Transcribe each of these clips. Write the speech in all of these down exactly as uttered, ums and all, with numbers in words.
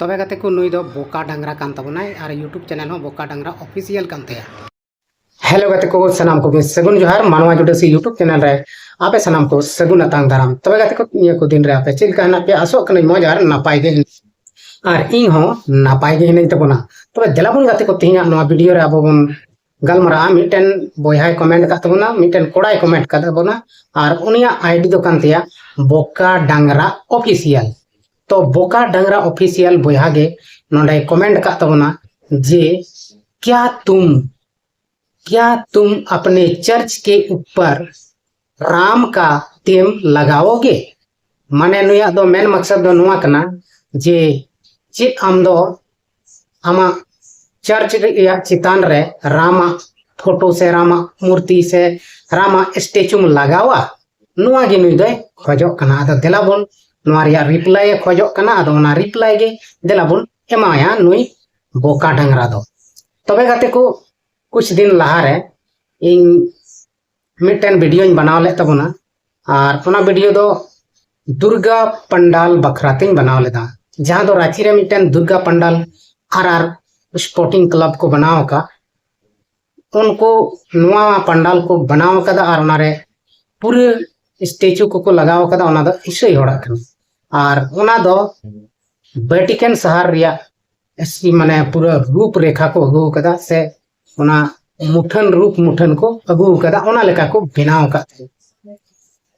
ᱛᱚᱵᱮ ᱜᱟᱛᱮ ᱠᱚ, ᱱᱩᱭ ᱫᱚ ᱵᱚᱠᱟ ᱰᱟᱝᱨᱟ ᱠᱟᱱ ᱛᱟᱵᱚᱱᱟᱭ ᱟᱨ YouTube channel ᱦᱚᱸ ᱵᱚᱠᱟ ᱰᱟᱝᱨᱟ official ᱠᱟᱱ ᱛᱟᱭᱟ᱾ Hello ᱜᱟᱛᱮ ᱠᱚ, ᱥᱟᱱᱟᱢ ᱠᱚᱜᱮ ᱥᱟᱹᱜᱩᱱ ᱡᱚᱦᱟᱨ᱾ ᱢᱟᱱᱣᱟ ᱡᱩᱰᱟᱹᱥᱤ YouTube channel ᱨᱮ ᱟᱯᱮ ᱥᱟᱱᱟᱢ ᱠᱚ ᱥᱟᱹᱜᱩᱱ ᱟᱛᱟᱝ ᱫᱟᱨᱟᱢ᱾ ᱛᱚᱵᱮ ᱜᱟᱛᱮ ᱠᱚ, ᱱᱤᱭᱟᱹ ᱠᱚ ᱫᱤᱱ ᱨᱮ ᱟᱯᱮ ᱪᱮᱫ ᱞᱮᱠᱟ ᱦᱮᱱᱟᱜ ᱯᱮᱭᱟ? ᱟᱥᱚᱜ ᱠᱟᱹᱱᱟᱹᱧ ᱢᱚᱡᱽ ᱟᱨ ᱱᱟᱯᱟᱭ ᱜᱮ ᱦᱮᱱᱟᱜ, ᱟᱨ ᱤᱧ ᱦᱚᱸ ᱱᱟᱯᱟᱭ ᱜᱮ ᱦᱤᱱᱟᱹᱧ ᱛᱟᱵᱚᱱᱟ᱾ ᱛᱚᱵᱮ ᱫᱮᱞᱟ ᱵᱚᱱ ᱜᱟᱛᱮ ᱠᱚ, ᱛᱮᱦᱮᱧᱟᱜ ᱱᱚᱣᱟ video ᱨᱮ ᱟᱵᱚ ᱵᱚᱱ ᱜᱟᱞᱢᱟᱨᱟᱜᱼᱟ᱾ ᱢᱤᱫᱴᱮᱱ ᱵᱚᱭᱦᱟᱭ comment ᱟᱠᱟᱫ ᱛᱟᱵᱚᱱᱟ, ᱢᱤᱫᱴᱮᱱ ᱠᱚᱲᱟᱭ comment ᱟᱠᱟᱫ ᱛᱟᱵᱚᱱᱟ, ᱟᱨ ᱩᱱᱤᱭᱟᱜ ID ᱫᱚ ᱠᱟᱱ ᱛᱟᱭᱟ ᱵᱚᱠᱟ ᱰᱟᱝᱨᱟ official᱾ ᱛᱚ ᱵᱚᱠᱟ ᱰᱟᱝᱨᱟ official ᱵᱚᱭᱦᱟ ᱜᱮ ᱱᱚᱰᱮ comment ᱟᱠᱟᱫ ᱛᱟᱵᱚᱱᱟ ᱡᱮ, क्या तुम, क्या तुम अपने चर्च के ऊपर राम का थीम लगाओगे? ᱢᱟᱱᱮ ᱱᱩᱭᱟᱜ ᱫᱚ ᱢᱮᱱ ᱢᱟᱠᱥᱟᱫ ᱫᱚ ᱱᱚᱣᱟ ᱠᱟᱱᱟ ᱡᱮ, ᱪᱮᱫ ᱟᱢ ᱫᱚ ᱟᱢᱟᱜ ᱪᱟᱨᱪ ᱨᱮᱭᱟᱜ ᱪᱮᱛᱟᱱ ᱨᱮ ᱨᱟᱢᱟᱜ ᱯᱷᱳᱴᱳ ᱥᱮ ᱨᱟᱢᱟᱜ ᱢᱩᱨᱛᱤ ᱥᱮ ᱨᱟᱢᱟᱜ statue ᱮᱢ ᱞᱟᱜᱟᱣᱟ? ᱱᱚᱣᱟ ᱜᱮ ᱱᱩᱭ ᱫᱚᱭ ᱠᱷᱚᱡᱚᱜ ᱠᱟᱱᱟ᱾ ᱟᱫᱚ ᱫᱮᱞᱟ ᱵᱚᱱ ᱱᱚᱣᱟ ᱨᱮᱭᱟᱜ reply ᱮ ᱠᱷᱚᱡᱚᱜ ᱠᱟᱱᱟ᱾ ᱟᱫᱚ ᱚᱱᱟ reply ᱜᱮ ᱫᱮᱞᱟ ᱵᱚᱱ ᱮᱢᱟᱭᱟ ᱱᱩᱭ ᱵᱚᱠᱟ ᱰᱟᱝᱨᱟ ᱫᱚ᱾ ᱛᱚᱵᱮ ᱜᱟᱛᱮ ᱠᱚ, ᱠᱩᱪ ᱫᱤᱱ ᱞᱟᱦᱟ ᱨᱮ ᱤᱧ ᱢᱤᱫᱴᱮᱱ videoᱧ ᱵᱮᱱᱟᱣ ᱞᱮᱫ ᱛᱟᱵᱚᱱᱟ, ᱟᱨ ᱚᱱᱟ video ᱫᱚ ᱫᱩᱨᱜᱟ ᱯᱟᱱᱰᱟᱞ ᱵᱟᱠᱷᱨᱟ ᱛᱤᱧ ᱵᱮᱱᱟᱣ ᱞᱮᱫᱟ, ᱡᱟᱦᱟᱸ ᱫᱚ ᱨᱟᱸᱪᱤ ᱨᱮ ᱢᱤᱫᱴᱮᱱ ᱫᱩᱨᱜᱟ ᱯᱟᱱᱰᱟᱞ ᱟᱨ ᱟᱨ sporting club ᱠᱚ ᱵᱮᱱᱟᱣ ᱟᱠᱟᱫ, ᱩᱱᱠᱩ ᱱᱚᱣᱟ ᱯᱟᱱᱰᱟᱞ ᱠᱚ ᱵᱮᱱᱟᱣ ᱟᱠᱟᱫᱟ ᱟᱨ ᱚᱱᱟᱨᱮ ᱯᱩᱨᱟᱹ statue ᱠᱚᱠᱚ ᱞᱟᱜᱟᱣ ᱟᱠᱟᱫᱟ᱾ ᱚᱱᱟ ᱫᱚ ᱤᱥᱟᱹᱭ ᱦᱚᱲᱟᱜ ᱠᱟᱱᱟ, ᱟᱨ ᱚᱱᱟ ᱫᱚ ᱵᱷᱮᱴᱤᱠᱟᱱ ᱥᱟᱦᱟᱨ ᱨᱮᱭᱟᱜ ᱮᱥ-, ᱢᱟᱱᱮ ᱯᱩᱨᱟᱹ ᱨᱩᱯ ᱨᱮᱠᱷᱟ ᱠᱚ ᱟᱹᱜᱩ ᱟᱠᱟᱫᱟ, ᱥᱮ ᱚᱱᱟ ᱢᱩᱴᱷᱟᱹᱱ ᱨᱩᱯ ᱢᱩᱴᱷᱟᱹᱱ ᱠᱚ ᱟᱹᱜᱩ ᱟᱠᱟᱫᱟ, ᱚᱱᱟ ᱞᱮᱠᱟ ᱠᱚ ᱵᱮᱱᱟᱣ ᱟᱠᱟᱫ ᱛᱟᱦᱮᱸᱫ,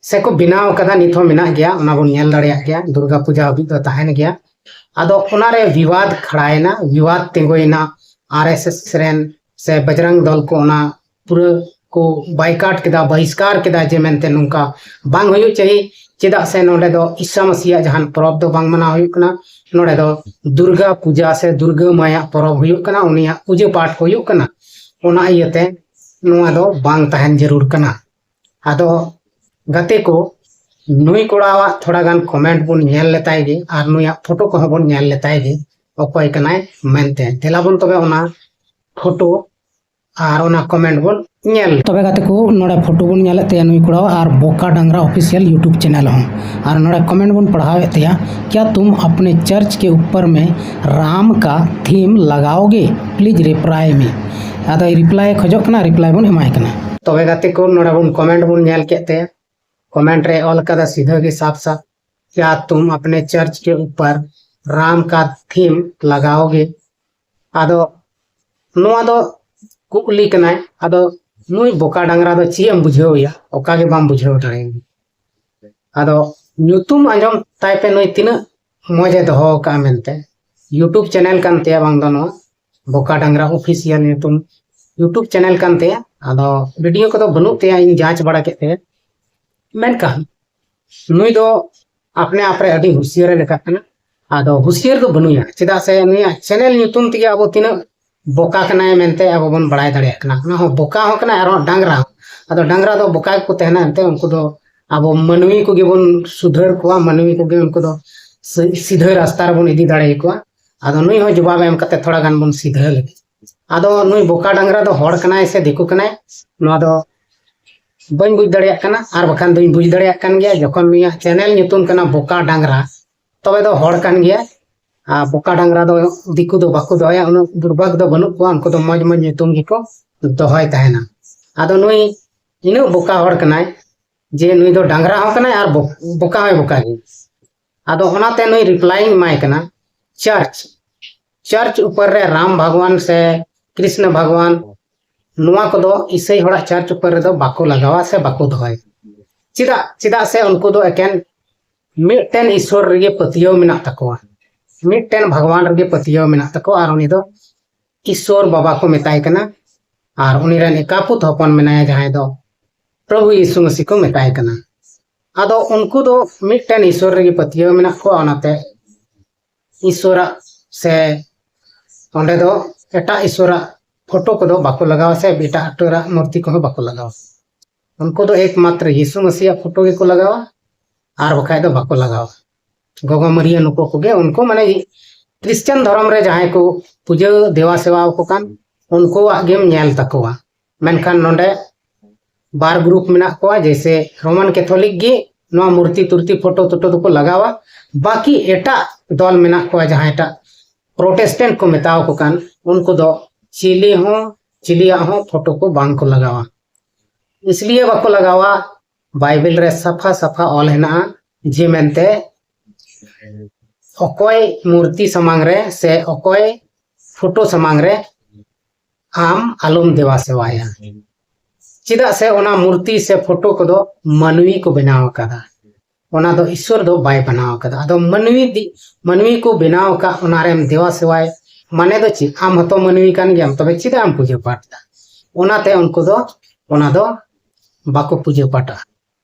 ᱥᱮ ᱠᱚ ᱵᱮᱱᱟᱣ ᱟᱠᱟᱫᱟ, ᱱᱤᱛ ᱦᱚᱸ ᱢᱮᱱᱟᱜ ᱜᱮᱭᱟ, ᱚᱱᱟ ᱵᱚᱱ ᱧᱮᱞ ᱫᱟᱲᱮᱭᱟᱜ ᱜᱮᱭᱟ, ᱫᱩᱨᱜᱟ ᱯᱩᱡᱟ ᱦᱟᱹᱵᱤᱡ ᱫᱚ ᱛᱟᱦᱮᱱ ᱜᱮᱭᱟ᱾ ᱟᱫᱚ ᱚᱱᱟᱨᱮ ᱵᱤᱵᱟᱫ ᱠᱷᱟᱲᱟᱭᱮᱱᱟ, ᱵᱤᱵᱟᱫ ᱛᱤᱸᱜᱩᱭᱮᱱᱟ, RSS ᱨᱮᱱ ᱥᱮ ᱵᱟᱡᱽᱨᱟᱝ ᱫᱚᱞ ᱠᱚ ᱚᱱᱟ ᱯᱩᱨᱟᱹ ᱠᱚ boycott ᱠᱮᱫᱟ, ᱵᱚᱦᱤᱥᱠᱟᱨ ᱠᱮᱫᱟ, ᱡᱮ ᱢᱮᱱᱛᱮ ᱱᱚᱝᱠᱟ ᱵᱟᱝ ᱦᱩᱭᱩᱜ ᱪᱟᱹᱦᱤ, ᱪᱮᱫᱟᱜ ᱥᱮ ᱱᱚᱰᱮ ᱫᱚ ᱤᱥᱟ ᱢᱟᱥᱤᱭᱟᱜ ᱡᱟᱦᱟᱱ ᱯᱚᱨᱚᱵᱽ ᱫᱚ ᱵᱟᱝ ᱢᱟᱱᱟᱣ ᱦᱩᱭᱩᱜ ᱠᱟᱱᱟ, ᱱᱚᱰᱮ ᱫᱚ ᱫᱩᱨᱜᱟ ᱯᱩᱡᱟ ᱥᱮ ᱫᱩᱨᱜᱟᱹ ᱢᱟᱭᱟᱜ ᱯᱚᱨᱚᱵᱽ ᱦᱩᱭᱩᱜ ᱠᱟᱱᱟ, ᱩᱱᱤᱭᱟᱜ ᱯᱩᱡᱟᱹ ᱯᱟᱴ ᱦᱩᱭᱩᱜ ᱠᱟᱱᱟ, ᱚᱱᱟ ᱤᱭᱟᱹᱛᱮ ᱱᱚᱣᱟ ᱫᱚ ᱵᱟᱝ ᱛᱟᱦᱮᱱ ᱡᱟᱹᱨᱩᱲ ᱠᱟᱱᱟ᱾ ᱟᱫᱚ ᱜᱟᱛᱮ ᱠᱚ, ᱱᱩᱭ ᱠᱚᱲᱟᱣᱟᱜ ᱛᱷᱚᱲᱟ ᱜᱟᱱ comment ᱵᱚᱱ ᱧᱮᱞ ᱞᱮᱛᱟᱭ ᱜᱮ ᱟᱨ ᱱᱩᱭᱟᱜ ᱯᱷᱳᱴᱳ ᱠᱚᱦᱚᱸ ᱵᱚᱱ ᱧᱮᱞ ᱞᱮᱛᱟᱭ ᱜᱮ, ᱚᱠᱚᱭ ᱠᱟᱱᱟᱭ ᱢᱮᱱᱛᱮ᱾ ᱫᱮᱞᱟ ᱵᱚᱱ ᱛᱚᱵᱮ ᱚᱱᱟ ᱯᱷᱳᱴᱳ ᱟᱨ ᱚᱱᱟ comment ᱵᱚᱱ ᱧᱮᱞ᱾ ᱛᱚᱵᱮ ᱜᱟᱛᱮ ᱠᱚ, ᱱᱚᱰᱮ ᱯᱷᱳᱴᱳ ᱵᱚᱱ ᱧᱮᱞᱮᱫ ᱛᱟᱭᱟ ᱱᱩᱭ ᱠᱚᱲᱟ ᱟᱨ ᱵᱚᱠᱟ ᱰᱟᱝᱨᱟ ᱚᱯᱷᱤᱥᱤᱭᱟᱞ YouTube ᱪᱮᱱᱮᱞ ᱦᱚᱸ᱾ ᱟᱨ ᱱᱚᱰᱮ ᱠᱚᱢᱮᱱᱴ ᱵᱚᱱ ᱯᱟᱲᱦᱟᱣᱮᱫ ᱛᱟᱭᱟ, "क्या तुम अपने चर्च के ऊपर में राम का थीम लगाओगे? Please reply me." ᱟᱫᱚ ᱨᱤᱯᱞᱟᱭ ᱠᱷᱚᱡᱚᱜ ᱠᱟᱱᱟ, ᱨᱤᱯᱞᱟᱭ ᱵᱚᱱ ᱮᱢᱟᱭ ᱠᱟᱱᱟ᱾ ᱛᱚᱵᱮ ᱜᱟᱛᱮ ᱠᱚ, ᱱᱚᱰᱮ ᱵᱚᱱ ᱠᱚᱢᱮᱱᱴ ᱵᱚᱱ ᱧᱮᱞ ᱠᱮᱫ ᱛᱟᱭᱟ᱾ ᱠᱚᱢᱮᱱᱴ ᱨᱮ ᱚᱞ ᱠᱟᱫᱟ ᱥᱤᱫᱷᱟᱹ ᱜᱮ ᱥᱟᱯ ᱥᱟᱯ, "क्या तुम अपने चर्च के ऊपर राम का थीम लगाओगे?" ᱟᱫᱚ ᱱᱚᱣᱟ ᱫᱚ ᱠᱩᱠᱞᱤ ᱠᱟᱱᱟᱭ᱾ ᱟᱫᱚ ᱱᱩᱭ ᱵᱚᱠᱟ ᱰᱟᱝᱨᱟ ᱫᱚ ᱪᱮᱫ ᱮᱢ ᱵᱩᱡᱷᱟᱹᱣ ᱮᱭᱟ? ᱚᱠᱟ ᱜᱮ ᱵᱟᱢ ᱵᱩᱡᱷᱟᱹᱣ ᱫᱟᱲᱮᱭᱟᱜᱼᱟ᱾ ᱟᱫᱚ ᱧᱩᱛᱩᱢ ᱟᱸᱡᱚᱢ ᱛᱟᱭ ᱯᱮ, ᱱᱩᱭ ᱛᱤᱱᱟᱹᱜ ᱢᱚᱡᱽ ᱮ ᱫᱚᱦᱚ ᱟᱠᱟᱫᱼᱟ ᱢᱮᱱᱛᱮ᱾ YouTube ᱪᱮᱱᱮᱞ ᱠᱟᱱ ᱛᱟᱭᱟ ᱵᱟᱝ ᱫᱚ ᱱᱚᱣᱟ ᱵᱚᱠᱟ ᱰᱟᱝᱨᱟ ᱚᱯᱷᱤᱥᱤᱭᱟᱞ ᱧᱩᱛᱩᱢ YouTube ᱪᱮᱱᱮᱞ ᱠᱟᱱ ᱛᱟᱭᱟ᱾ ᱟᱫᱚ ᱵᱷᱤᱰᱤᱭᱳ ᱠᱚᱫᱚ ᱵᱟᱹᱱᱩᱜ ᱛᱟᱭᱟ, ᱤᱧ ᱡᱟᱸᱪ ᱵᱟᱲᱟ ᱠᱮᱫ ᱛᱟᱭᱟ᱾ ᱢᱮᱱᱠᱷᱟᱱ ᱱᱩᱭ ᱫᱚ ᱟᱯᱱᱮ ᱟᱯ ᱨᱮ ᱟᱹᱰᱤ ᱦᱩᱥᱤᱭᱟᱹᱨᱮ ᱞᱮᱠᱷᱟᱜ ᱠᱟᱱᱟ᱾ ᱟᱫᱚ ᱦᱩᱥᱤᱭᱟᱹᱨ ᱫᱚ ᱵᱟᱹᱱᱩᱭᱟ, ᱪᱮᱫᱟᱜ ᱥᱮ ᱱᱩᱭᱟᱜ ᱪᱮᱱᱮᱞ ᱧᱩᱛᱩᱢ ᱛᱮᱜᱮ ᱟᱵᱚ ᱛᱤᱱᱟᱹᱜ ᱵᱚᱠᱟ ᱠᱟᱱᱟᱭ ᱢᱮᱱᱛᱮ ᱟᱵᱚ ᱵᱚᱱ ᱵᱟᱲᱟᱭ ᱫᱟᱲᱮᱭᱟᱜ ᱠᱟᱱᱟ᱾ ᱚᱱᱟ ᱦᱚᱸ ᱵᱚᱠᱟ ᱦᱚᱸ ᱠᱟᱱᱟᱭ, ᱟᱨᱦᱚᱸ ᱰᱟᱝᱨᱟ ᱦᱚᱸ᱾ ᱟᱫᱚ ᱰᱟᱝᱨᱟ ᱫᱚ ᱵᱚᱠᱟ ᱜᱮᱠᱚ ᱛᱟᱦᱮᱱᱟ ᱮᱱᱛᱮ, ᱩᱱᱠᱩ ᱫᱚ ᱟᱵᱚ ᱢᱟᱹᱱᱢᱤ ᱠᱚᱜᱮ ᱵᱚᱱ ᱥᱩᱫᱷᱟᱹᱨ ᱠᱚᱣᱟ, ᱢᱟᱹᱱᱢᱤ ᱠᱚᱜᱮ ᱩᱱᱠᱩ ᱫᱚ ᱥᱤ-, ᱥᱤᱫᱷᱟᱹ ᱨᱟᱥᱛᱟ ᱨᱮᱵᱚᱱ ᱤᱫᱤ ᱫᱟᱲᱮᱭᱟᱠᱚᱣᱟ᱾ ᱟᱫᱚ ᱱᱩᱭ ᱦᱚᱸ ᱡᱚᱵᱟᱵ ᱮᱢ ᱠᱟᱛᱮ ᱛᱷᱚᱲᱟ ᱜᱟᱱ ᱵᱚᱱ ᱥᱤᱫᱷᱟᱹ ᱞᱮᱜᱮ᱾ ᱟᱫᱚ ᱱᱩᱭ ᱵᱚᱠᱟ ᱰᱟᱝᱨᱟ ᱫᱚ ᱦᱚᱲ ᱠᱟᱱᱟᱭ ᱥᱮ ᱫᱤᱠᱩ ᱠᱟᱱᱟᱭ, ᱱᱚᱣᱟ ᱫᱚ ᱵᱟᱹᱧ ᱵᱩᱡᱽ ᱫᱟᱲᱮᱭᱟᱜ ᱠᱟᱱᱟ, ᱟᱨ ᱵᱟᱠᱷᱟᱱ ᱫᱚᱧ ᱵᱩᱡᱽ ᱫᱟᱲᱮᱭᱟᱜ ᱠᱟᱱ ᱜᱮᱭᱟ᱾ ᱡᱚᱠᱷᱚᱱ ᱱᱩᱭᱟᱜ ᱪᱮᱱᱮᱞ ᱧᱩᱛᱩᱢ ᱠᱟᱱᱟ ᱵᱚᱠᱟ ᱰᱟᱝᱨᱟ, ᱛᱚᱵᱮ ᱫᱚ ᱦᱚᱲ ᱠᱟᱱ ᱜᱮᱭᱟ᱾ ᱟᱨ ᱵᱚᱠᱟ ᱰᱟᱝᱨᱟ ᱫᱚ ᱫᱤᱠᱩ ᱫᱚ ᱵᱟᱠᱚ ᱫᱚᱦᱚᱭᱟ, ᱩᱱᱟᱹᱜ ᱫᱩᱨᱵᱷᱟᱜᱽ ᱫᱚ ᱵᱟᱹᱱᱩᱜ ᱠᱚᱣᱟ, ᱩᱱᱠᱩ ᱫᱚ ᱢᱚᱡᱽ ᱢᱚᱡᱽ ᱧᱩᱛᱩᱢ ᱜᱮᱠᱚ ᱫᱚᱦᱚᱭ ᱛᱟᱦᱮᱱᱟ᱾ ᱟᱫᱚ ᱱᱩᱭ ᱤᱱᱟᱹᱜ ᱵᱚᱠᱟ ᱦᱚᱲ ᱠᱟᱱᱟᱭ ᱡᱮ ᱱᱩᱭ ᱫᱚ ᱰᱟᱝᱨᱟ ᱦᱚᱸ ᱠᱟᱱᱟᱭ ᱟᱨ ᱵᱚ-, ᱵᱚᱠᱟ ᱦᱚᱸᱭ ᱵᱚᱠᱟ ᱜᱮᱭᱟ᱾ ᱟᱫᱚ ᱚᱱᱟᱛᱮ ᱱᱩᱭ ᱨᱤᱯᱞᱟᱭᱤᱧ ᱮᱢᱟᱭ ᱠᱟᱱᱟ, ᱪᱟᱨᱪ, ᱪᱟᱨᱪ ᱩᱯᱚᱨ ᱨᱮ ᱨᱟᱢ ᱵᱷᱟᱜᱽᱣᱟᱱ ᱥᱮ ᱠᱨᱤᱥᱱᱚ ᱵᱷᱟᱜᱽᱣᱟᱱ, ᱱᱚᱣᱟ ᱠᱚᱫᱚ ᱤᱥᱟᱹᱭ ᱦᱚᱲᱟᱜ ᱪᱟᱨᱪ ᱩᱯᱚᱨ ᱨᱮᱫᱚ ᱵᱟᱠᱚ ᱞᱟᱜᱟᱣᱟ ᱥᱮ ᱵᱟᱠᱚ ᱫᱚᱦᱚᱭᱟ᱾ ᱪᱮᱫᱟᱜ? ᱪᱮᱫᱟᱜ ᱥᱮ ᱩᱱᱠᱩ ᱫᱚ ᱮᱠᱮᱱ ᱢᱤᱫᱴᱮᱱ ᱤᱥᱥᱚᱨ ᱨᱮᱜᱮ ᱯᱟᱹᱛᱭᱟᱹᱣ ᱢᱮᱱᱟᱜ ᱛᱟᱠᱚᱣᱟ, ᱢᱤᱫᱴᱮᱱ ᱵᱷᱟᱜᱽᱣᱟᱱ ᱨᱮᱜᱮ ᱯᱟᱹᱛᱭᱟᱹᱣ ᱢᱮᱱᱟᱜ ᱛᱟᱠᱚᱣᱟ, ᱟᱨ ᱩᱱᱤ ᱫᱚ ᱤᱥᱥᱚᱨ ᱵᱟᱵᱟ ᱠᱚ ᱢᱮᱛᱟᱭ ᱠᱟᱱᱟ, ᱟᱨ ᱩᱱᱤ ᱨᱮᱱ ᱮᱠᱟᱯᱩᱛ ᱦᱚᱯᱚᱱ ᱢᱮᱱᱟᱭᱟ, ᱡᱟᱦᱟᱸᱭ ᱫᱚ ᱯᱨᱚᱵᱷᱩ ᱭᱤᱥᱩ ᱢᱟᱹᱥᱤ ᱠᱚ ᱢᱮᱛᱟᱭ ᱠᱟᱱᱟ᱾ ᱟᱫᱚ ᱩᱱᱠᱩ ᱫᱚ ᱢᱤᱫᱴᱮᱱ ᱤᱥᱥᱚᱨ ᱨᱮᱜᱮ ᱯᱟᱹᱛᱭᱟᱹᱣ ᱢᱮᱱᱟᱜ ᱠᱚᱣᱟ, ᱚᱱᱟᱛᱮ ᱤᱥᱥᱚᱨᱟᱜ ᱥᱮ ᱚᱸᱰᱮ ᱫᱚ ᱮᱴᱟᱜ ᱤᱥᱥᱚᱨᱟᱜ ᱯᱷᱳᱴᱳ ᱠᱚᱫᱚ ᱵᱟᱠᱚ ᱞᱟᱜᱟᱣᱟ ᱥᱮ ᱮᱴᱟᱜ ᱤᱥᱥᱚᱨᱟᱜ ᱢᱩᱨᱛᱤ ᱠᱚᱦᱚᱸ ᱵᱟᱠᱚ ᱞᱟᱜᱟᱣᱟ᱾ ᱩᱱᱠᱩ ᱫᱚ ᱮᱠᱢᱟᱛᱨᱚ ᱭᱤᱥᱩ ᱢᱟᱹᱥᱤᱭᱟᱜ ᱯᱷᱳᱴᱳ ᱜᱮᱠᱚ ᱞᱟᱜᱟᱣᱟ, ᱟᱨ ᱵᱟᱠᱷᱟᱡ ᱫᱚ ᱵᱟᱠᱚ ᱞᱟᱜᱟᱣᱟ᱾ ᱜᱚᱜᱚ ᱢᱟᱹᱨᱤᱭᱟᱹ ᱱᱩᱠᱩ ᱠᱚᱜᱮ, ᱩᱱᱠᱩ ᱢᱟᱱᱮ ᱠᱨᱤᱥᱪᱟᱱ ᱫᱷᱚᱨᱚᱢ ᱨᱮ ᱡᱟᱦᱟᱸᱭ ᱠᱚ ᱯᱩᱡᱟᱹ ᱫᱮᱣᱟ ᱥᱮᱣᱟ ᱟᱠᱚ ᱠᱟᱱ, ᱩᱱᱠᱩᱣᱟᱜ ᱜᱮᱢ ᱧᱮᱞ ᱛᱟᱠᱚᱣᱟ᱾ ᱢᱮᱱᱠᱷᱟᱱ ᱱᱚᱰᱮ ᱵᱟᱨ ᱜᱨᱩᱯ ᱢᱮᱱᱟᱜ ᱠᱚᱣᱟ, ᱡᱮᱭᱥᱮ ᱨᱳᱢᱟᱱ ᱠᱮᱛᱷᱚᱞᱤᱠ ᱜᱮ ᱱᱚᱣᱟ ᱢᱩᱨᱛᱤ ᱛᱩᱨᱛᱤ ᱯᱷᱳᱴᱳ ᱴᱳᱴᱳ ᱫᱚᱠᱚ ᱞᱟᱜᱟᱣᱟ᱾ ᱵᱟᱹᱠᱤ ᱮᱴᱟᱜ ᱫᱚᱞ ᱢᱮᱱᱟᱜ ᱠᱚᱣᱟ, ᱡᱟᱦᱟᱸᱭ ᱮᱴᱟᱜ ᱯᱨᱚᱴᱮᱥᱴᱮᱱᱴ ᱠᱚ ᱢᱮᱛᱟᱣ ᱠᱚ ᱠᱟᱱ, ᱩᱱᱠᱩ ᱫᱚ ᱪᱤᱞᱤ ᱦᱚᱸ, ᱪᱤᱞᱤᱭᱟᱜ ᱦᱚᱸ ᱯᱷᱳᱴᱳ ᱠᱚ ᱵᱟᱝ ᱠᱚ ᱞᱟᱜᱟᱣᱟ᱾ ᱤᱥᱞᱤᱭᱮ ᱵᱟᱠᱚ ᱞᱟᱜᱟᱣᱟ, ᱵᱟᱭᱵᱮᱞ ᱨᱮ ᱥᱟᱯᱷᱟ ᱥᱟᱯᱷᱟ ᱚᱞ ᱦᱮᱱᱟᱜᱼᱟ ᱡᱮ ᱢᱮᱱᱛᱮ ᱚᱠᱚᱭ ᱢᱩᱨᱛᱤ ᱥᱟᱢᱟᱝ ᱨᱮ ᱥᱮ ᱚᱠᱚᱭ ᱯᱷᱳᱴᱳ ᱥᱟᱢᱟᱝ ᱨᱮ ᱟᱢ ᱟᱞᱚᱢ ᱫᱮᱵᱟ ᱥᱮᱵᱟᱭᱟ᱾ ᱪᱮᱫᱟᱜ ᱥᱮ ᱚᱱᱟ ᱢᱩᱨᱛᱤ ᱥᱮ ᱯᱷᱳᱴᱳ ᱠᱚᱫᱚ ᱢᱟᱹᱱᱢᱤ ᱠᱚ ᱵᱮᱱᱟᱣ ᱟᱠᱟᱫᱟ, ᱚᱱᱟ ᱫᱚ ᱤᱥᱥᱚᱨ ᱫᱚ ᱵᱟᱭ ᱵᱮᱱᱟᱣ ᱟᱠᱟᱫᱟ᱾ ᱟᱫᱚ ᱢᱟᱹᱱᱢᱤ ᱫᱤ-, ᱢᱟᱹᱱᱢᱤ ᱠᱚ ᱵᱮᱱᱟᱣ ᱟᱠᱟᱫ, ᱚᱱᱟᱨᱮᱢ ᱫᱮᱵᱟ ᱥᱮᱵᱟᱭ ᱢᱟᱱᱮ ᱫᱚ ᱪᱮᱫ? ᱟᱢ ᱦᱚᱸᱛᱚ ᱢᱟᱹᱱᱢᱤ ᱠᱟᱱ ᱜᱮᱭᱟᱢ, ᱛᱚᱵᱮ ᱪᱮᱫᱟᱜ ᱮᱢ ᱯᱩᱡᱟᱹ ᱯᱟᱴ ᱮᱫᱟ? ᱚᱱᱟᱛᱮ ᱩᱱᱠᱩ ᱫᱚ ᱚᱱᱟ ᱫᱚ ᱵᱟᱠᱚ ᱯᱩᱡᱟᱹ ᱯᱟᱴᱟ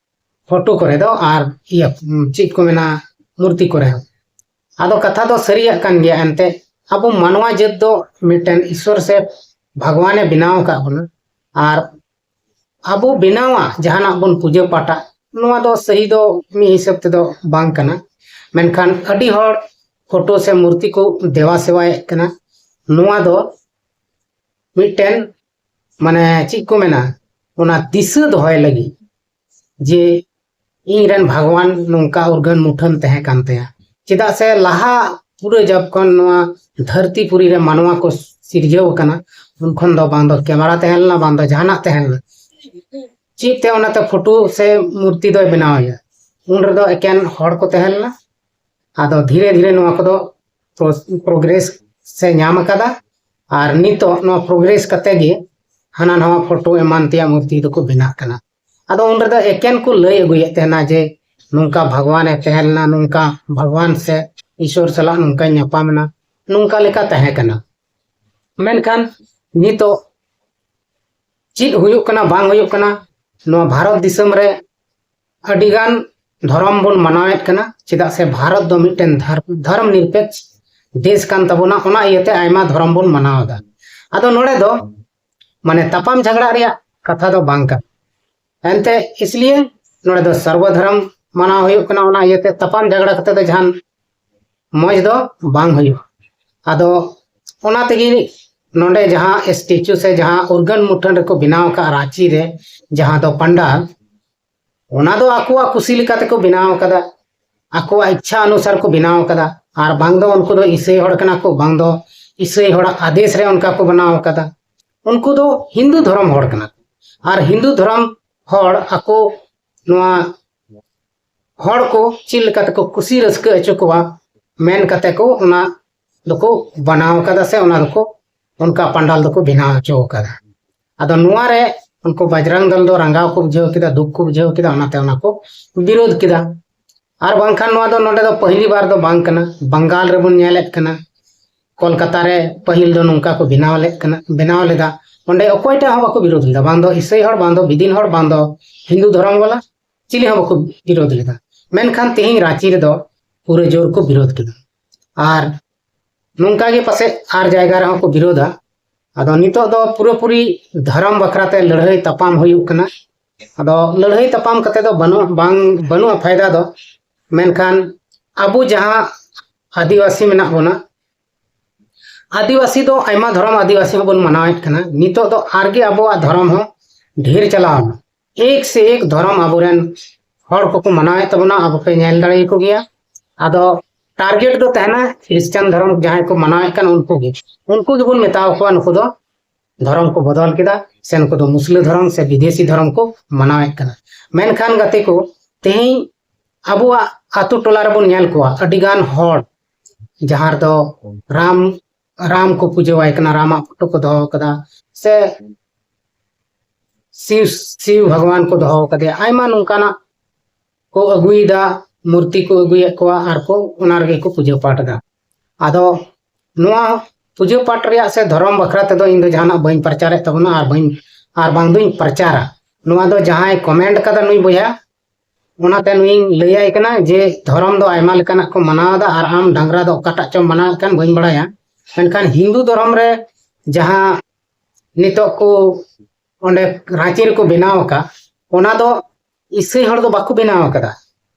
ᱯᱷᱳᱴᱳ ᱠᱚᱨᱮ ᱫᱚ, ᱟᱨ ᱤᱭᱟᱹ, ᱪᱮᱫ ᱠᱚ ᱢᱮᱱᱟ, ᱢᱩᱨᱛᱤ ᱠᱚᱨᱮ ᱦᱚᱸ᱾ ᱟᱫᱚ ᱠᱟᱛᱷᱟ ᱫᱚ ᱥᱟᱹᱨᱤᱭᱟᱜ ᱠᱟᱱ ᱜᱮᱭᱟ ᱮᱱᱛᱮ, ᱟᱵᱚ ᱢᱟᱱᱣᱟ ᱡᱟᱹᱛ ᱫᱚ ᱢᱤᱫᱴᱮᱱ ᱤᱥᱥᱚᱨ ᱥᱮ ᱵᱷᱟᱜᱽᱣᱟᱱᱮ ᱵᱮᱱᱟᱣ ᱟᱠᱟᱫ ᱵᱚᱱᱟ, ᱟᱨ ᱟᱵᱚ ᱵᱮᱱᱟᱣᱟ ᱡᱟᱦᱟᱱᱟᱜ ᱵᱚᱱ ᱯᱩᱡᱟᱹ ᱯᱟᱴᱟ, ᱱᱚᱣᱟ ᱫᱚ ᱥᱟᱹᱦᱤ ᱫᱚ ᱢᱤᱫ ᱦᱤᱥᱟᱹᱵ ᱛᱮᱫᱚ ᱵᱟᱝ ᱠᱟᱱᱟ᱾ ᱢᱮᱱᱠᱷᱟᱱ ᱟᱹᱰᱤ ᱦᱚᱲ ᱯᱷᱳᱴᱳ ᱥᱮ ᱢᱩᱨᱛᱤ ᱠᱚ ᱫᱮᱵᱟ ᱥᱮᱵᱟᱭᱮᱫ ᱠᱟᱱᱟ᱾ ᱱᱚᱣᱟ ᱫᱚ ᱢᱤᱫᱴᱮᱱ, ᱢᱟᱱᱮ, ᱪᱮᱫ ᱠᱚ ᱢᱮᱱᱟ, ᱚᱱᱟ ᱫᱤᱥᱟᱹ ᱫᱚᱦᱚᱭ ᱞᱟᱹᱜᱤᱫ ᱡᱮ ᱤᱧ ᱨᱮᱱ ᱵᱷᱟᱜᱽᱣᱟᱱ ᱱᱚᱝᱠᱟ ᱩᱨᱜᱟᱹᱱ ᱢᱩᱴᱷᱟᱹᱱ ᱛᱟᱦᱮᱸ ᱠᱟᱱ ᱛᱟᱭᱟ᱾ ᱪᱮᱫᱟᱜ ᱥᱮ ᱞᱟᱦᱟ ᱯᱩᱨᱟᱹ ᱡᱚᱵ ᱠᱷᱚᱱ ᱱᱚᱣᱟ ᱫᱷᱟᱹᱨᱛᱤ ᱯᱩᱨᱤ ᱨᱮ ᱢᱟᱱᱣᱟ ᱠᱚ ᱥᱤᱨᱡᱟᱹᱣ ᱟᱠᱟᱱᱟ, ᱩᱱ ᱠᱷᱚᱱ ᱫᱚ ᱵᱟᱝ ᱫᱚ ᱠᱮᱢᱮᱨᱟ ᱛᱟᱦᱮᱸ ᱞᱮᱱᱟ, ᱵᱟᱝ ᱫᱚ ᱡᱟᱦᱟᱱᱟᱜ ᱛᱟᱦᱮᱸ ᱞᱮᱱᱟ᱾ ᱪᱮᱫ ᱛᱮ ᱚᱱᱟᱛᱮ ᱯᱷᱳᱴᱳ ᱥᱮ ᱢᱩᱨᱛᱤ ᱫᱚᱭ ᱵᱮᱱᱟᱣ ᱮᱭᱟ? ᱩᱱ ᱨᱮᱫᱚ ᱮᱠᱮᱱ ᱦᱚᱲ ᱠᱚ ᱛᱟᱦᱮᱸ ᱞᱮᱱᱟ᱾ ᱟᱫᱚ ᱫᱷᱤᱨᱮ ᱫᱷᱤᱨᱮ ᱱᱚᱣᱟ ᱠᱚᱫᱚ ᱯᱨᱚᱜᱨᱮᱥ ᱥᱮ ᱧᱟᱢ ᱟᱠᱟᱫᱟ᱾ ᱟᱨ ᱱᱤᱛᱚᱜ ᱱᱚᱣᱟ ᱯᱨᱚᱜᱨᱮᱥ ᱠᱟᱛᱮ ᱜᱮ ᱦᱟᱱᱟ ᱱᱟᱣᱟ ᱯᱷᱳᱴᱳ ᱮᱢᱟᱱ ᱛᱮᱭᱟᱜ ᱢᱩᱨᱛᱤ ᱫᱚᱠᱚ ᱵᱮᱱᱟᱜ ᱠᱟᱱᱟ᱾ ᱟᱫᱚ ᱩᱱ ᱨᱮᱫᱚ ᱮᱠᱮᱱ ᱠᱚ ᱞᱟᱹᱭ ᱟᱹᱜᱩᱭᱮᱫ ᱛᱟᱦᱮᱱᱟ ᱡᱮ ᱱᱚᱝᱠᱟ ᱵᱷᱟᱜᱽᱣᱟᱱᱮ ᱛᱟᱦᱮᱸ ᱞᱮᱱᱟ, ᱱᱚᱝᱠᱟ ᱵᱷᱟᱜᱽᱣᱟᱱ ᱥᱮ ᱤᱥᱚᱨ ᱥᱟᱞᱟᱜ ᱱᱚᱝᱠᱟᱧ ᱧᱟᱯᱟᱢ ᱮᱱᱟ, ᱱᱚᱝᱠᱟ ᱞᱮᱠᱟ ᱛᱟᱦᱮᱸ ᱠᱟᱱᱟ᱾ ᱢᱮᱱᱠᱷᱟᱱ ᱱᱤᱛᱚᱜ ᱪᱮᱫ ᱦᱩᱭᱩᱜ ᱠᱟᱱᱟ, ᱵᱟᱝ ᱦᱩᱭᱩᱜ ᱠᱟᱱᱟ, ᱱᱚᱣᱟ ᱵᱷᱟᱨᱚᱛ ᱫᱤᱥᱚᱢ ᱨᱮ ᱟᱹᱰᱤᱜᱟᱱ ᱫᱷᱚᱨᱚᱢ ᱵᱚᱱ ᱢᱟᱱᱟᱣᱮᱫ ᱠᱟᱱᱟ᱾ ᱪᱮᱫᱟᱜ ᱥᱮ ᱵᱷᱟᱨᱚᱛ ᱫᱚ ᱢᱤᱫᱴᱮᱱ ᱫᱷᱟᱨ-, ᱫᱷᱚᱨᱚᱢ ᱱᱤᱨᱯᱮᱠᱷ ᱫᱮᱥ ᱠᱟᱱ ᱛᱟᱵᱚᱱᱟ, ᱚᱱᱟ ᱤᱭᱟᱹᱛᱮ ᱟᱭᱢᱟ ᱫᱷᱚᱨᱚᱢ ᱵᱚᱱ ᱢᱟᱱᱟᱣ ᱮᱫᱟ᱾ ᱟᱫᱚ ᱱᱚᱰᱮ ᱫᱚ, ᱢᱟᱱᱮ, ᱛᱟᱯᱟᱢ ᱡᱷᱟᱜᱽᱲᱟᱜ ᱨᱮᱭᱟᱜ ᱠᱟᱛᱷᱟ ᱫᱚ ᱵᱟᱝ ᱠᱟᱱᱟ᱾ ᱮᱱᱛᱮ ᱤᱥᱞᱤᱭᱮ ᱱᱚᱰᱮ ᱫᱚ ᱥᱚᱨᱵᱚ ᱫᱷᱚᱨᱚᱢ ᱢᱟᱱᱟᱣ ᱦᱩᱭᱩᱜ ᱠᱟᱱᱟ, ᱚᱱᱟ ᱤᱭᱟᱹᱛᱮ ᱛᱟᱯᱟᱢ ᱡᱷᱟᱜᱽᱲᱟ ᱠᱟᱛᱮ ᱫᱚ ᱡᱟᱦᱟᱱ ᱢᱚᱡᱽ ᱫᱚ ᱵᱟᱝ ᱦᱩᱭᱩᱜᱼᱟ᱾ ᱟᱫᱚ ᱚᱱᱟ ᱛᱮᱜᱮ ᱱᱚᱰᱮ ᱡᱟᱦᱟᱸ ᱥᱴᱮᱪᱩ ᱥᱮ ᱡᱟᱦᱟᱸ ᱩᱨᱜᱟᱹᱱ ᱢᱩᱴᱷᱟᱹᱱ ᱨᱮᱠᱚ ᱵᱮᱱᱟᱣ ᱟᱠᱟᱫ ᱨᱟᱸᱪᱤ ᱨᱮ, ᱡᱟᱦᱟᱸ ᱫᱚ ᱯᱟᱱᱰᱟᱞ, ᱚᱱᱟ ᱫᱚ ᱟᱠᱚᱣᱟᱜ ᱠᱩᱥᱤ ᱞᱮᱠᱟ ᱛᱮᱠᱚ ᱵᱮᱱᱟᱣ ᱟᱠᱟᱫᱟ, ᱟᱠᱚᱣᱟᱜ ᱤᱪᱪᱷᱟ ᱚᱱᱩᱥᱟᱨ ᱠᱚ ᱵᱮᱱᱟᱣ ᱟᱠᱟᱫᱟ᱾ ᱟᱨ ᱵᱟᱝ ᱫᱚ ᱩᱱᱠᱩ ᱫᱚ ᱤᱥᱟᱹᱭ ᱦᱚᱲ ᱠᱟᱱᱟ ᱠᱚ, ᱵᱟᱝ ᱫᱚ ᱤᱥᱟᱹᱭ ᱦᱚᱲᱟᱜ ᱟᱫᱮᱥ ᱨᱮ ᱚᱱᱠᱟ ᱠᱚ ᱵᱮᱱᱟᱣ ᱟᱠᱟᱫᱟ᱾ ᱩᱱᱠᱩ ᱫᱚ ᱦᱤᱱᱫᱩ ᱫᱷᱚᱨᱚᱢ ᱦᱚᱲ ᱠᱟᱱᱟ ᱠᱚ᱾ ᱟᱨ ᱦᱤᱱᱫᱩ ᱫᱷᱚᱨᱚᱢ ᱦᱚᱲ ᱟᱠᱚ ᱱᱚᱣᱟ ᱦᱚᱲ ᱠᱚ ᱪᱮᱫ ᱞᱮᱠᱟ ᱛᱮᱠᱚ ᱠᱩᱥᱤ ᱨᱟᱹᱥᱠᱟᱹ ᱦᱚᱪᱚ ᱠᱚᱣᱟ ᱢᱮᱱ ᱠᱟᱛᱮ ᱠᱚ ᱚᱱᱟ ᱫᱚᱠᱚ ᱵᱮᱱᱟᱣ ᱟᱠᱟᱫᱟ ᱥᱮ ᱚᱱᱟ ᱫᱚᱠᱚ, ᱚᱱᱠᱟ ᱯᱟᱱᱰᱟᱞ ᱫᱚᱠᱚ ᱵᱮᱱᱟᱣ ᱦᱚᱪᱚ ᱟᱠᱟᱫᱟ᱾ ᱟᱫᱚ ᱱᱚᱣᱟ ᱨᱮ ᱩᱱᱠᱩ ᱵᱟᱡᱽᱨᱟᱝ ᱫᱚᱞ ᱫᱚ ᱨᱟᱸᱜᱟᱣ ᱠᱚ ᱵᱩᱡᱷᱟᱹᱣ ᱠᱮᱫᱟ, ᱫᱩᱠ ᱠᱚ ᱵᱩᱡᱷᱟᱹᱣ ᱠᱮᱫᱟ, ᱚᱱᱟᱛᱮ ᱚᱱᱟ ᱠᱚ ᱵᱤᱨᱳᱫ ᱠᱮᱫᱟ᱾ ᱟᱨ ᱵᱟᱝᱠᱷᱟᱱ ᱱᱚᱣᱟ ᱫᱚ ᱱᱚᱰᱮ ᱫᱚ ᱯᱟᱹᱦᱤᱞᱤ ᱵᱟᱨ ᱫᱚ ᱵᱟᱝ ᱠᱟᱱᱟ, ᱵᱟᱝᱜᱟᱞ ᱨᱮᱵᱚᱱ ᱧᱮᱞᱮᱫ ᱠᱟᱱᱟ, ᱠᱳᱞᱠᱟᱛᱟ ᱨᱮ ᱯᱟᱹᱦᱤᱞ ᱫᱚ ᱱᱚᱝᱠᱟ ᱠᱚ ᱵᱮᱱᱟᱣ ᱞᱮᱫ ᱠᱟᱱᱟ, ᱵᱮᱱᱟᱣ ᱞᱮᱫᱟ᱾ ᱚᱸᱰᱮ ᱚᱠᱚᱭᱴᱟᱜ ᱦᱚᱸ ᱵᱟᱠᱚ ᱵᱤᱨᱳᱫ ᱞᱮᱫᱟ, ᱵᱟᱝ ᱫᱚ ᱤᱥᱟᱹᱭ ᱦᱚᱲ, ᱵᱟᱝ ᱫᱚ ᱵᱤᱫᱤᱱ ᱦᱚᱲ, ᱵᱟᱝ ᱫᱚ ᱦᱤᱱᱫᱩ ᱫᱷᱚᱨᱚᱢ ᱵᱟᱞᱟ, ᱪᱤᱞᱤ ᱦᱚᱸ ᱵᱟᱠᱚ ᱵᱤᱨᱳᱫ ᱞᱮᱫᱟ᱾ ᱢᱮᱱᱠᱷᱟᱱ ᱛᱮᱦᱮᱧ ᱨᱟᱸᱪᱤ ᱨᱮᱫᱚ ᱯᱩᱨᱟᱹ ᱡᱳᱨ ᱠᱚ ᱵᱤᱨᱳᱫ ᱠᱮᱫᱟ᱾ ᱟᱨ ᱱᱚᱝᱠᱟ ᱜᱮ ᱯᱟᱥᱮᱡ ᱟᱨ ᱡᱟᱭᱜᱟ ᱨᱮᱦᱚᱸ ᱠᱚ ᱵᱤᱨᱳᱫᱟ᱾ ᱟᱫᱚ ᱱᱤᱛᱚᱜ ᱫᱚ ᱯᱩᱨᱟᱹᱯᱩᱨᱤ ᱫᱷᱚᱨᱚᱢ ᱵᱟᱠᱷᱨᱟ ᱛᱮ ᱞᱟᱹᱲᱦᱟᱹᱭ ᱛᱟᱯᱟᱢ ᱦᱩᱭᱩᱜ ᱠᱟᱱᱟ᱾ ᱟᱫᱚ ᱞᱟᱹᱲᱦᱟᱹᱭ ᱛᱟᱯᱟᱢ ᱠᱟᱛᱮ ᱫᱚ ᱵᱟᱹᱱᱩᱜ, ᱵᱟᱝ, ᱵᱟᱹᱱᱩᱜᱼᱟ ᱯᱷᱟᱭᱫᱟ ᱫᱚ᱾ ᱢᱮᱱᱠᱷᱟᱱ ᱟᱵᱚ ᱡᱟᱦᱟᱸ ᱟᱹᱫᱤᱵᱟᱹᱥᱤ ᱢᱮᱱᱟᱜ ᱵᱚᱱᱟ, ᱟᱹᱫᱤᱵᱟᱹᱥᱤ ᱫᱚ ᱟᱭᱢᱟ ᱫᱷᱚᱨᱚᱢ ᱟᱹᱫᱤᱵᱟᱹᱥᱤ ᱦᱚᱸᱵᱚᱱ ᱢᱟᱱᱟᱣᱮᱫ ᱠᱟᱱᱟ᱾ ᱱᱤᱛᱚᱜ ᱫᱚ ᱟᱨᱜᱮ ᱟᱵᱚᱣᱟᱜ ᱫᱷᱚᱨᱚᱢ ᱦᱚᱸ ᱰᱷᱮᱨ ᱪᱟᱞᱟᱣ ᱮᱱᱟ᱾ ᱮᱠ ᱥᱮ ᱮᱠ ᱫᱷᱚᱨᱚᱢ ᱟᱵᱚᱨᱮᱱ ᱦᱚᱲ ᱠᱚᱠᱚ ᱢᱟᱱᱟᱣᱮᱫ ᱛᱟᱵᱚᱱᱟ, ᱟᱵᱚ ᱯᱮ ᱧᱮᱞ ᱫᱟᱲᱮᱭᱟᱠᱚ ᱜᱮᱭᱟ᱾ ᱟᱫᱚ ᱴᱟᱨᱜᱮᱴ ᱫᱚ ᱛᱟᱦᱮᱱᱟ ᱠᱷᱨᱤᱥᱪᱟᱱ ᱫᱷᱚᱨᱚᱢ ᱡᱟᱦᱟᱸᱭ ᱠᱚ ᱢᱟᱱᱟᱣᱮᱫ ᱠᱟᱱ ᱩᱱᱠᱩ ᱜᱮ, ᱩᱱᱠᱩ ᱜᱮᱵᱚᱱ ᱢᱮᱛᱟ ᱠᱚᱣᱟ ᱱᱩᱠᱩ ᱫᱚ ᱫᱷᱚᱨᱚᱢ ᱠᱚ ᱵᱚᱫᱚᱞ ᱠᱮᱫᱟ, ᱥᱮ ᱱᱩᱠᱩ ᱫᱚ ᱢᱩᱥᱞᱟᱹ ᱫᱷᱚᱨᱚᱢ ᱥᱮ ᱵᱤᱫᱮᱥᱤ ᱫᱷᱚᱨᱚᱢ ᱠᱚ ᱢᱟᱱᱟᱣᱮᱫ ᱠᱟᱱᱟ᱾ ᱢᱮᱱᱠᱷᱟᱱ ᱜᱟᱛᱮ ᱠᱚ, ᱛᱮᱦᱮᱧ ᱟᱵᱚᱣᱟᱜ ᱟᱛᱳ ᱴᱚᱞᱟ ᱨᱮᱵᱚᱱ ᱧᱮᱞ ᱠᱚᱣᱟ ᱟᱹᱰᱤᱜᱟᱱ ᱦᱚᱲ, ᱡᱟᱦᱟᱸ ᱨᱮᱫᱚ ᱨᱟᱢ, ᱨᱟᱢ ᱠᱚ ᱯᱩᱡᱟᱹᱣᱟᱭ ᱠᱟᱱᱟ, ᱨᱟᱢᱟᱜ ᱯᱷᱳᱴᱳ ᱠᱚ ᱫᱚᱦᱚ ᱠᱟᱫᱟ, ᱥᱮ ᱥᱤᱵ, ᱥᱤᱵ ᱵᱷᱟᱜᱽᱣᱟᱱ ᱠᱚ ᱫᱚᱦᱚ ᱠᱟᱫᱮᱭᱟ, ᱟᱭᱢᱟ ᱱᱚᱝᱠᱟᱱᱟᱜ ᱠᱚ ᱟᱹᱜᱩᱭᱮᱫᱟ, ᱢᱩᱨᱛᱤ ᱠᱚ ᱟᱹᱜᱩᱭᱮᱫ ᱠᱚᱣᱟ ᱟᱨ ᱠᱚ ᱚᱱᱟ ᱨᱮᱜᱮ ᱠᱚ ᱯᱩᱡᱟᱹ ᱯᱟᱴ ᱮᱫᱟ᱾ ᱟᱫᱚ ᱱᱚᱣᱟ ᱯᱩᱡᱟᱹ ᱯᱟᱴ ᱨᱮᱭᱟᱜ ᱥᱮ ᱫᱷᱚᱨᱚᱢ ᱵᱟᱠᱷᱨᱟ ᱛᱮᱫᱚ ᱤᱧ ᱫᱚ ᱡᱟᱦᱟᱱᱟᱜ ᱵᱟᱹᱧ ᱯᱨᱚᱪᱟᱨᱮᱫ ᱛᱟᱵᱚᱱᱟ ᱟᱨ ᱵᱟᱹᱧ, ᱟᱨ ᱵᱟᱝ ᱫᱩᱧ ᱯᱨᱚᱪᱟᱨᱟ᱾ ᱱᱚᱣᱟ ᱫᱚ ᱡᱟᱦᱟᱸᱭ ᱠᱚᱢᱮᱱᱴ ᱠᱟᱫᱟ ᱱᱩᱭ ᱵᱚᱭᱦᱟ, ᱚᱱᱟᱛᱮ ᱱᱩᱭᱤᱧ ᱞᱟᱹᱭᱟᱭ ᱠᱟᱱᱟ ᱡᱮ ᱫᱷᱚᱨᱚᱢ ᱫᱚ ᱟᱭᱢᱟ ᱞᱮᱠᱟᱱᱟᱜ ᱠᱚ ᱢᱟᱱᱟᱣ ᱮᱫᱟ ᱟᱨ ᱟᱢ ᱰᱟᱝᱨᱟ ᱫᱚ ᱚᱠᱟᱴᱟᱜ ᱪᱚᱢ ᱢᱟᱱᱟᱣᱮᱫ ᱠᱟᱱ ᱵᱟᱹᱧ ᱵᱟᱲᱟᱭᱟ, ᱢᱮᱱᱠᱷᱟᱱ ᱦᱤᱱᱫᱩ ᱫᱷᱚᱨᱚᱢ ᱨᱮ ᱡᱟᱦᱟᱸ ᱱᱤᱛᱚᱜ ᱠᱚ ᱚᱸᱰᱮ ᱨᱟᱸᱪᱤ ᱨᱮᱠᱚ ᱵᱮᱱᱟᱣ ᱟᱠᱟᱫ, ᱚᱱᱟ ᱫᱚ ᱤᱥᱟᱹᱭ ᱦᱚᱲ ᱫᱚ ᱵᱟᱠᱚ ᱵᱮᱱᱟᱣ ᱟᱠᱟᱫᱟ,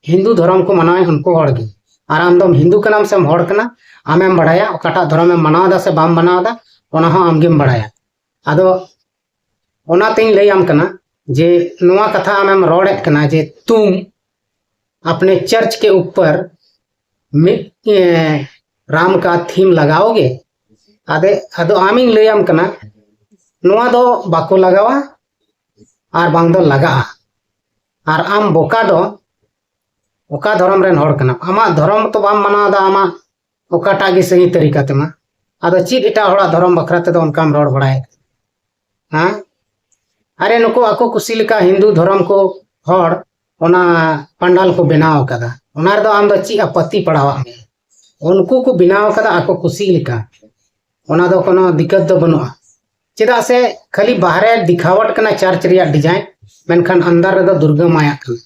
ᱦᱤᱱᱫᱩ ᱫᱷᱚᱨᱚᱢ ᱠᱚ ᱢᱟᱱᱟᱣᱮᱫ ᱩᱱᱠᱩ ᱦᱚᱲ ᱜᱮ᱾ ᱟᱨ ᱟᱢ ᱫᱚᱢ ᱦᱤᱱᱫᱩ ᱠᱟᱱᱟᱢ ᱥᱮᱢ ᱦᱚᱲ ᱠᱟᱱᱟ, ᱟᱢᱮᱢ ᱵᱟᱲᱟᱭᱟ ᱚᱠᱟᱴᱟᱜ ᱫᱷᱚᱨᱚᱢᱮᱢ ᱢᱟᱱᱟᱣ ᱮᱫᱟ ᱥᱮ ᱵᱟᱢ ᱢᱟᱱᱟᱣ ᱮᱫᱟ, ᱚᱱᱟ ᱦᱚᱸ ᱟᱢᱜᱮᱢ ᱵᱟᱲᱟᱭᱟ᱾ ᱟᱫᱚ ᱚᱱᱟᱛᱤᱧ ᱞᱟᱹᱭᱟᱢ ᱠᱟᱱᱟ ᱡᱮ ᱱᱚᱣᱟ ᱠᱟᱛᱷᱟ ᱟᱢᱮᱢ ᱨᱚᱲᱮᱫ ᱠᱟᱱᱟ ᱡᱮ ᱛᱩᱢ ᱟᱯᱱᱮ ᱪᱟᱨᱪ ᱠᱮ ᱩᱯᱚᱨ ᱢᱤᱫ ᱨᱟᱢ ᱠᱟ ᱛᱷᱤᱢ ᱞᱟᱜᱟᱣ ᱜᱮ᱾ ᱟᱫᱮ ᱟᱫᱚ ᱟᱢᱤᱧ ᱞᱟᱹᱭᱟᱢ ᱠᱟᱱᱟ, ᱱᱚᱣᱟ ᱫᱚ ᱵᱟᱠᱚ ᱞᱟᱜᱟᱣᱟ ᱟᱨ ᱵᱟᱝ ᱫᱚ ᱞᱟᱜᱟᱜᱼᱟ᱾ ᱟᱨ ᱟᱢ ᱵᱚᱠᱟ ᱫᱚ ᱚᱠᱟ ᱫᱷᱚᱨᱚᱢ ᱨᱮᱱ ᱦᱚᱲ ᱠᱟᱱᱟᱢ? ᱟᱢᱟᱜ ᱫᱷᱚᱨᱚᱢ ᱛᱚ ᱵᱟᱢ ᱢᱟᱱᱟᱣ ᱮᱫᱟ, ᱟᱢᱟᱜ ᱚᱠᱟᱴᱟᱜ ᱜᱮ ᱥᱟᱹᱦᱤ ᱛᱟᱹᱨᱤᱠᱟ ᱛᱮᱢᱟ᱾ ᱟᱫᱚ ᱪᱮᱫ ᱮᱴᱟᱜ ᱦᱚᱲᱟᱜ ᱫᱷᱚᱨᱚᱢ ᱵᱟᱠᱷᱨᱟ ᱛᱮᱫᱚ ᱚᱱᱠᱟᱢ ᱨᱚᱲ ᱵᱟᱲᱟᱭᱮᱫ? ᱦᱮᱸ? ᱟᱨᱮ, ᱱᱩᱠᱩ ᱟᱠᱚ ᱠᱩᱥᱤ ᱞᱮᱠᱟ ᱦᱤᱱᱫᱩ ᱫᱷᱚᱨᱚᱢ ᱠᱚ ᱦᱚᱲ ᱚᱱᱟ ᱯᱟᱱᱰᱟᱞ ᱠᱚ ᱵᱮᱱᱟᱣ ᱟᱠᱟᱫᱟ, ᱚᱱᱟ ᱨᱮᱫᱚ ᱟᱢ ᱫᱚ ᱪᱮᱫ ᱟᱯᱚᱛᱛᱤ ᱯᱟᱲᱟᱣᱟᱜ ᱢᱮᱭᱟ? ᱩᱱᱠᱩ ᱠᱚ ᱵᱮᱱᱟᱣ ᱟᱠᱟᱫᱟ ᱟᱠᱚ ᱠᱩᱥᱤ ᱞᱮᱠᱟ, ᱚᱱᱟ ᱫᱚ ᱠᱳᱱᱳ ᱫᱤᱠᱠᱟᱛ ᱫᱚ ᱵᱟᱹᱱᱩᱜᱼᱟ᱾ ᱪᱮᱫᱟᱜ ᱥᱮ ᱠᱷᱟᱹᱞᱤ ᱵᱟᱦᱨᱮ ᱫᱤᱠᱷᱟᱣᱟᱴ ᱠᱟᱱᱟ ᱪᱟᱨᱪ ᱨᱮᱭᱟᱜ ᱰᱤᱡᱟᱭᱤᱱ, ᱢᱮᱱᱠᱷᱟᱱ ᱟᱱᱫᱟᱨ ᱨᱮᱫᱚ ᱫᱩᱨᱜᱟᱹ ᱢᱟᱭᱟᱜ ᱠᱟᱱᱟ᱾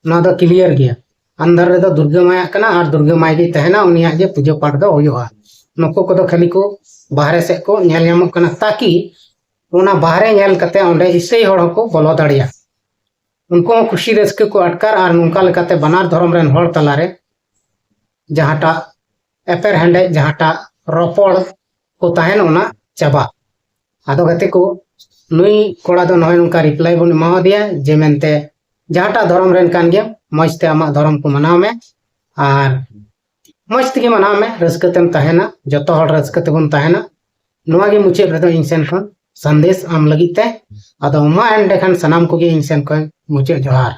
ᱱᱚᱣᱟ ᱫᱚ ᱠᱞᱤᱭᱟᱨ ᱜᱮᱭᱟ, ᱟᱱᱫᱟᱨ ᱨᱮᱫᱚ ᱫᱩᱨᱜᱟᱹ ᱢᱟᱭᱟᱜ ᱠᱟᱱᱟ ᱟᱨ ᱫᱩᱨᱜᱟᱹ ᱢᱟᱭ ᱜᱮ ᱛᱟᱦᱮᱱᱟ, ᱩᱱᱤᱭᱟᱜ ᱜᱮ ᱯᱩᱡᱟᱹ ᱯᱟᱴ ᱫᱚ ᱦᱩᱭᱩᱜᱼᱟ᱾ ᱱᱩᱠᱩ ᱠᱚᱫᱚ ᱠᱷᱟᱹᱞᱤ ᱠᱚ ᱵᱟᱦᱨᱮ ᱥᱮᱫ ᱠᱚ ᱧᱮᱞ ᱧᱟᱢᱚᱜ ᱠᱟᱱᱟ, ᱛᱟᱠᱤ ᱚᱱᱟ ᱵᱟᱦᱨᱮ ᱧᱮᱞ ᱠᱟᱛᱮ ᱚᱸᱰᱮ ᱤᱥᱟᱹᱭ ᱦᱚᱲ ᱦᱚᱸᱠᱚ ᱵᱚᱞᱚ ᱫᱟᱲᱮᱭᱟᱜ, ᱩᱱᱠᱩ ᱦᱚᱸ ᱠᱩᱥᱤ ᱨᱟᱹᱥᱠᱟᱹ ᱠᱚ ᱟᱴᱠᱟᱨ᱾ ᱟᱨ ᱱᱚᱝᱠᱟ ᱞᱮᱠᱟᱛᱮ ᱵᱟᱱᱟᱨ ᱫᱷᱚᱨᱚᱢ ᱨᱮᱱ ᱦᱚᱲ ᱛᱟᱞᱟᱨᱮ ᱡᱟᱦᱟᱸᱴᱟᱜ ᱮᱯᱮᱨ ᱦᱮᱸᱰᱮᱡ, ᱡᱟᱦᱟᱸᱴᱟᱜ ᱨᱚᱯᱚᱲ ᱠᱚ ᱛᱟᱦᱮᱱ, ᱚᱱᱟ ᱪᱟᱵᱟᱜ᱾ ᱟᱫᱚ ᱜᱟᱛᱮ ᱠᱚ, ᱱᱩᱭ ᱠᱚᱲᱟ ᱫᱚ ᱱᱚᱜᱼᱚᱭ ᱱᱚᱝᱠᱟ ᱨᱤᱯᱞᱟᱭ ᱵᱚᱱ ᱮᱢᱟᱣᱟᱫᱮᱭᱟ ᱡᱮ ᱢᱮᱱᱛᱮ ᱡᱟᱦᱟᱸᱴᱟᱜ ᱫᱷᱚᱨᱚᱢ ᱨᱮᱱ ᱠᱟᱱ ᱜᱮᱭᱟᱢ, ᱢᱚᱡᱽ ᱛᱮ ᱟᱢᱟᱜ ᱫᱷᱚᱨᱚᱢ ᱠᱚ ᱢᱟᱱᱟᱣ ᱢᱮ ᱟᱨ ᱢᱚᱡᱽ ᱛᱮᱜᱮ ᱢᱟᱱᱟᱣ ᱢᱮ, ᱨᱟᱹᱥᱠᱟᱹ ᱛᱮᱢ ᱛᱟᱦᱮᱱᱟ, ᱡᱚᱛᱚ ᱦᱚᱲ ᱨᱟᱹᱥᱠᱟᱹ ᱛᱮᱵᱚᱱ ᱛᱟᱦᱮᱱᱟ᱾ ᱱᱚᱣᱟ ᱜᱮ ᱢᱩᱪᱟᱹᱫ ᱨᱮᱫᱚ ᱤᱧ ᱥᱮᱱ ᱠᱷᱚᱱ ᱥᱟᱸᱫᱮᱥ ᱟᱢ ᱞᱟᱹᱜᱤᱫ ᱛᱮ᱾ ᱟᱫᱚ ᱢᱟ ᱮᱸᱰᱮᱠᱷᱟᱱ ᱥᱟᱱᱟᱢ ᱠᱚᱜᱮ ᱤᱧ ᱥᱮᱱ ᱠᱷᱚᱱ ᱢᱩᱪᱟᱹᱫ ᱡᱚᱦᱟᱨ᱾